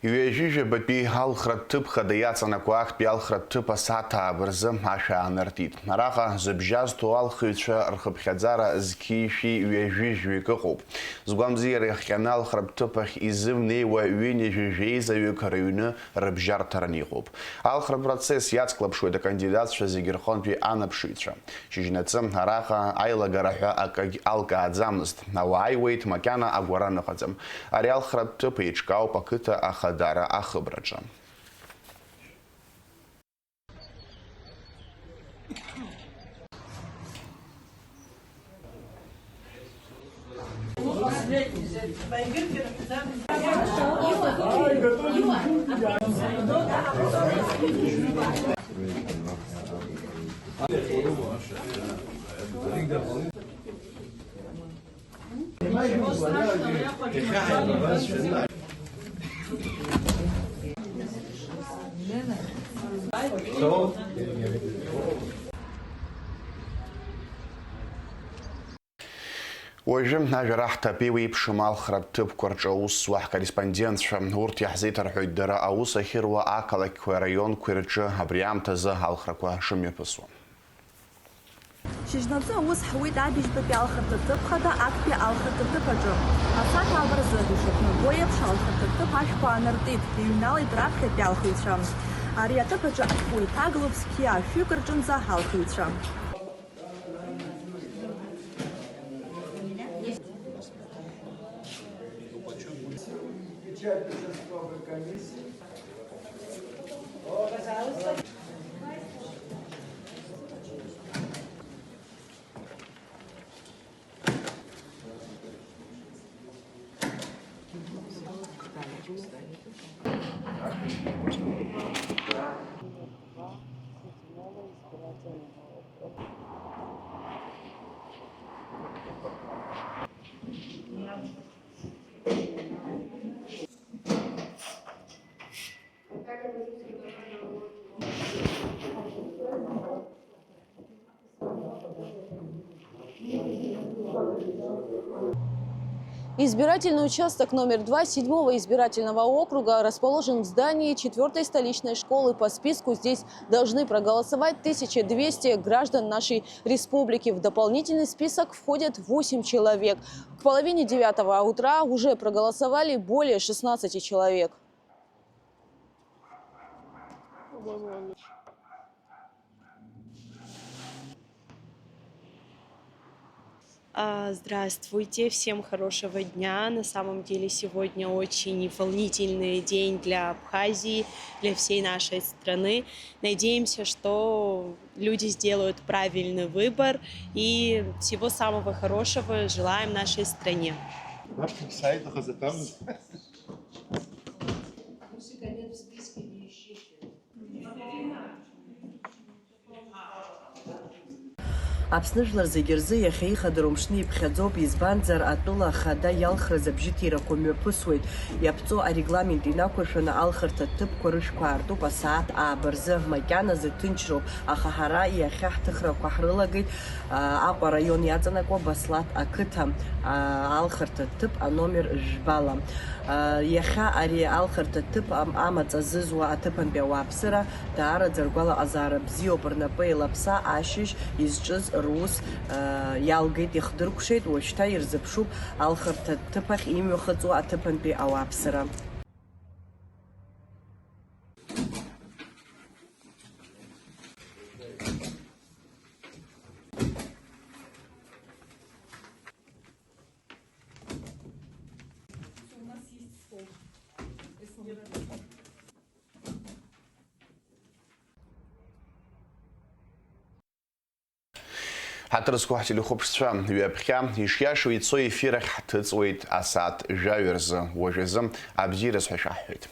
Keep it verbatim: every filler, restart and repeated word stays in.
Ҩажәижәабатәи алхратә ҭыԥ хада иаҵанакуа актәи алхратә ҭыԥ асааҭ ааба рзы ашә аанартит. Араҟа зыбжьазҭоу алхыҩцәа рхыԥхьаӡара зқьишәи ҩажәижәҩык ыҟоуп. Згәамзиара иахҟьаны алхратә ҭыԥ ахь изымнеиуа ҩынҩажәи жәеизаҩык рыҩны рыбжьарҭаран иҟоуп. Алхратә процесс иацклаԥшуеит акандидатцәа зегьы рҟынтәи анаԥшыҩцәа. Шьыжьнаҵы араҟа аилагара ҳәа акагь алкааӡамызт. Ауаа ааиуеит, макьана агәара ныҟаӡам. Ари алхратә ҭыԥ еиҿкаауп ақыҭа ахадара ахыбраҿы. Уажәы ажәа раҳҭап еиуеиԥшым алхратә ҭыԥқәа рҿы аус зуа ҳкорреспондентцәа. Урҭ иаҳзеиҭарҳәоит дара аус ахьыруа ақалақьқәеи араионқәеи рҿы абри аамҭазы алхрақәа шымҩаԥысуа. Шьыжьнаҵы аус ҳуеит абыжьбатәи алхырҭа ҭыԥ хада актәи алхырҭа ҭыԥ аҿы. Асааҭ ааба рзы, ишахәмарго еиԥш, алхырҭа ҭыԥ ашәқәа аанартит, иҩналеит раԥхьатәи алхыҩцәа. Ари аҭыԥ аҿы ашәҟәы иҭагалоуп зқьи аашәҩык рҿынӡа алхыҩцәа. Избирательный участок номер два седьмого избирательного округа расположен в здании четвёртой столичной школы. По списку здесь должны проголосовать тысяча двести граждан нашей республики. В дополнительный список входят восемь человек. К половине девятого утра уже проголосовали более шестнадцати человек. А, здравствуйте, всем хорошего дня. На самом деле сегодня очень волнительный день для Абхазии, для всей нашей страны. Надеемся, что люди сделают правильный выбор, и всего самого хорошего желаем нашей стране. Наш сайт. Аԥсны жәлар зегьы рзы иахьа ихадароу мшны иԥхьаӡоуп, избанзар, атәыла ахада иалхраз абжьыҭирақәа мҩаԥысуеит. Иаԥҵоу арегламент инақәыршәаны алхырҭа ҭыԥқәа рышәқәа аартуп асааҭ ааба рзы. Макьаназы ҭынчроуп, аха ҳара иахьа ҳҭыхрақәа ҳрылагеит, а, Аҟәа араион иаҵанакуа Баслаҭ ақыҭа, а, алхырҭа ҭыԥ аномер жәбала. А, иахьа ари алхырҭа ҭыԥ ам-, амаҵ азызуа аҭыԥантәи ауааԥсыра даараӡа ргәалаҟазаара бзиоуп, рнапы еилаԥса ашьыжь изҿыз рус, а, иалгеит, ихдыркәшеит, уажәшьҭа ирзыԥшуп алхырҭа ҭыԥ ахь имҩахыҵуа аҭыԥантәи ауааԥсыра. Ҳаҭыр зқәу ҳтелехәаԥшцәа, ҩаԥхьа ишиашоу ицо ефир ахь ҳҭыҵуеит асааҭ жәаҩа рзы. Уажәазы абзиараз ҳәа шәаҳҳәоит.